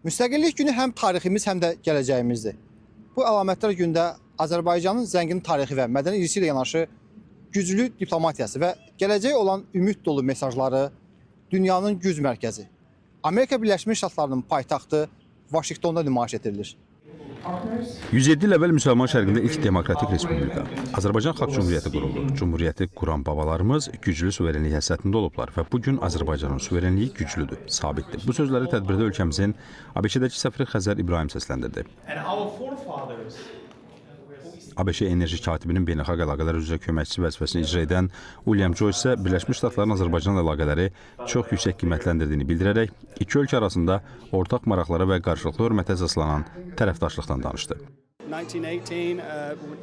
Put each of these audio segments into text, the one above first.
Müstəqillik günü həm tariximiz, həm də gələcəyimizdir. Bu əlamətdar gündə Azərbaycanın zəngin tarixi və mədəni irsi ilə yanaşı güclü diplomatiyası və gələcəyə olan ümid dolu mesajları dünyanın güc mərkəzi Amerika Birləşmiş Ştatlarının paytaxtı Vaşinqtonda nümayiş etdirilir. 107 il əvvəl müsəlman şərqində ilk demokratik respublika Azərbaycan Xalq Cümhuriyyəti quruldu. Cümhuriyyəti quran babalarımız güclü suverenlik həsrətində olublar və bu gün Azərbaycanın suverenliyi güclüdür, sabitdir. Bu sözləri tədbirdə ölkəmizin ABŞ-dəki səfiri Xəzər İbrahim səsləndirdi. And our forefathers ABŞ Enerji katibinin beynəlxalq əlaqələr üzrə köməkçisi vəzifəsini icra edən William Joyce isə Birləşmiş Ştatların Azərbaycanla əlaqələri çox yüksək qiymətləndirdiyini bildirərək iki ölkə arasında ortaq maraqlara və qarşılıqlı hörmətə əsaslanan tərəfdaşlıqdan danışdı. 1918,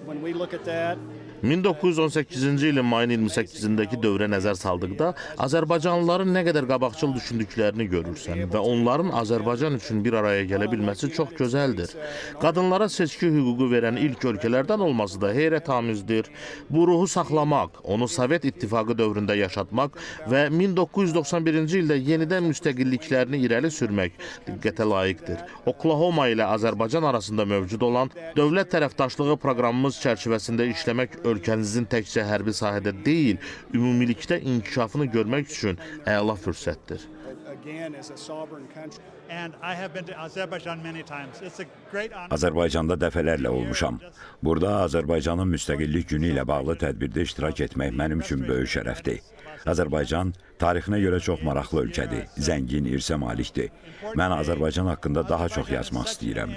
when we look at that, 1918-ci ilin mayın 28-indəki dövrə nəzər saldıqda Azərbaycanlıların nə qədər qabaqcıl düşündüklərini görürsən və onların Azərbaycan üçün bir araya gələ bilməsi çox gözəldir. Qadınlara seçki hüququ verən ilk ölkələrdən olması da heyrətamizdir. Bu ruhu saxlamaq, onu Sovet İttifaqı dövründə yaşatmaq və 1991-ci ildə yenidən müstəqilliklərini irəli sürmək diqqətə layiqdir. Oklahoma ilə Azərbaycan arasında mövcud olan dövlət tərəfdaşlığı proqramımız çərçivəsində işləmək ölkənizin təkcə hərbi sahədə deyil, ümumilikdə inkişafını görmək üçün əla fürsətdir. Again, as a sovereign country. And I have been to Azerbaijan many times. It's a great honor. Azərbaycanda dəfələrlə olmuşam. Burada Azərbaycanın müstəqillik günü ilə bağlı tədbirdə iştirak etmək mənim üçün böyük şərəfdir. Azərbaycan tarixinə görə çox maraqlı ölkədir, zəngin irsə malikdir. Mən Azərbaycan haqqında daha çox yazmaq istəyirəm.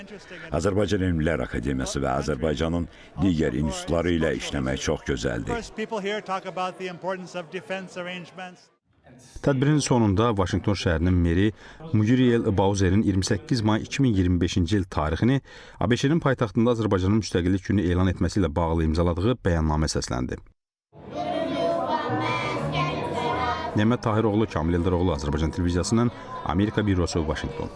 Azərbaycan Elmlər Akademiyası və Azərbaycanın digər institutları ilə işləmək çox Of gözəldir. course, people here talk about the importance of defense arrangements. Tədbirin sonunda Vaşinqton şəhərinin meri Muriel Bowser'in 28 may 2025-ci il tarixini ABŞ-nin paytaxtında Azərbaycanın müstəqillik günü elan etməsi ilə bağlı imzaladığı bəyannamə səsləndi. Nemət Tahiroğlu, Kamil Eldaroğlu, Azərbaycan televiziyasının Amerika bürosu, Vaşinqton.